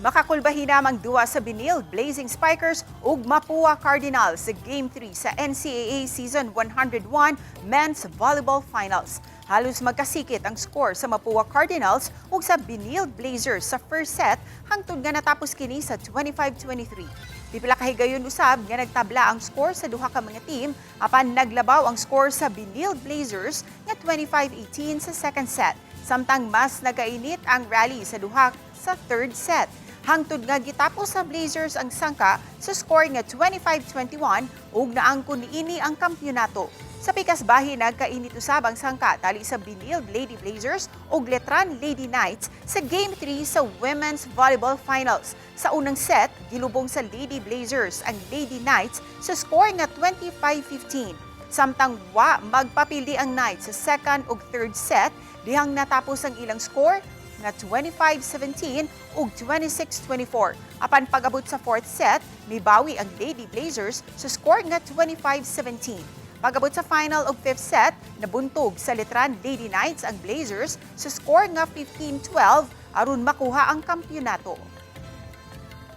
Makakulbahin ang duwa sa Benilde Blazing Spikers ug Mapua Cardinals sa Game 3 sa NCAA Season 101 Men's Volleyball Finals. Halos magkasikit ang score sa Mapua Cardinals ug sa Benilde Blazers sa first set hangtod nga natapos kini sa 25-23. Pipila ka higayon usab nga nagtabla ang score sa duha ka mga team, apan naglabaw ang score sa Benilde Blazers nga 25-18 sa second set. Samtang mas nagainit ang rally sa duha sa third set. Hangtod nga gitapos sa Blazers ang sangka sa score nga 25-21 ug naangkon niini ang kampyonato. Sa pikas bahin, nagkainit usab ang sangka tali sa Benilde Lady Blazers ug Letran Lady Knights sa Game 3 sa Women's Volleyball Finals. Sa unang set, gilubong sa Lady Blazers ang Lady Knights sa score nga 25-15. Samtang wa magpapildi ang Knights sa second ug third set, dihang natapos ang ilang score nga 25-17 ug 26-24. Apan pag-abot sa fourth set, mibawi ang Lady Blazers sa score nga 25-17. Pag-abot sa final ug fifth set, nabuntog sa Letran Lady Knights ang Blazers sa score nga 15-12 aron makuha ang kampyonato.